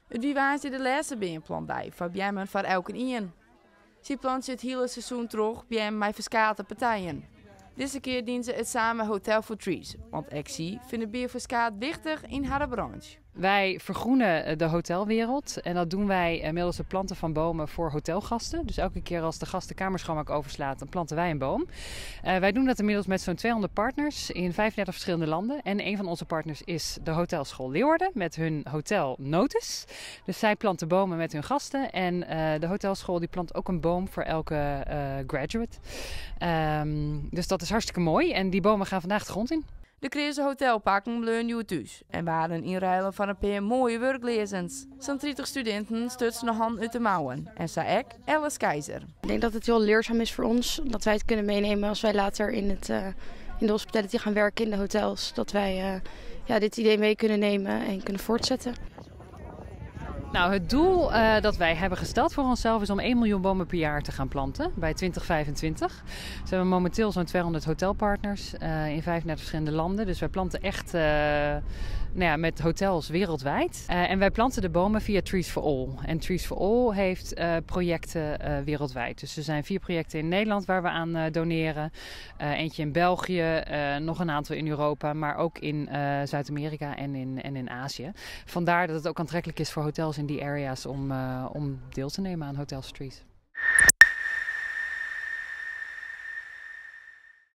It wie woansdei de lêste beamplantdei foar Beammen foar Elkenien. Sy plantsje it hiele seizoen troch beammen mei ferskate partijen. Dizze kear diene se it samen mei Hotel for Trees, want ek sy fine bioferskaat wichtich yn harren branche. Wij vergroenen de hotelwereld en dat doen wij middels het planten van bomen voor hotelgasten. Dus elke keer als de gast de kamerschoonmaak overslaat, dan planten wij een boom. Wij doen dat inmiddels met zo'n 200 partners in 35 verschillende landen. En een van onze partners is de Hotelschool Leeuwarden met hun hotel Notus. Dus zij planten bomen met hun gasten en de hotelschool die plant ook een boom voor elke graduate. Dus dat is hartstikke mooi en die bomen gaan vandaag de grond in. De kreaze hotelpakken bleaune hjoed thús en waarden ynruile foar in pear moaie wurklearzens. Sa'n 30 studinten stutsen de hannen út de mouwen en sa ek Alice Keizer. Ik denk dat het heel leerzaam is voor ons, dat wij het kunnen meenemen als wij later in de hospitality gaan werken in de hotels. Dat wij ja, dit idee mee kunnen nemen en kunnen voortzetten. Nou, het doel dat wij hebben gesteld voor onszelf is om 1 miljoen bomen per jaar te gaan planten bij 2025. Dus we hebben momenteel zo'n 200 hotelpartners in 35 verschillende landen. Dus wij planten echt nou ja, met hotels wereldwijd. En wij planten de bomen via Trees for All. En Trees for All heeft projecten wereldwijd. Dus er zijn 4 projecten in Nederland waar we aan doneren. Eentje in België, nog een aantal in Europa, maar ook in Zuid-Amerika en in Azië. Vandaar dat het ook aantrekkelijk is voor hotels in die areas om deel te nemen aan Hotels for Trees.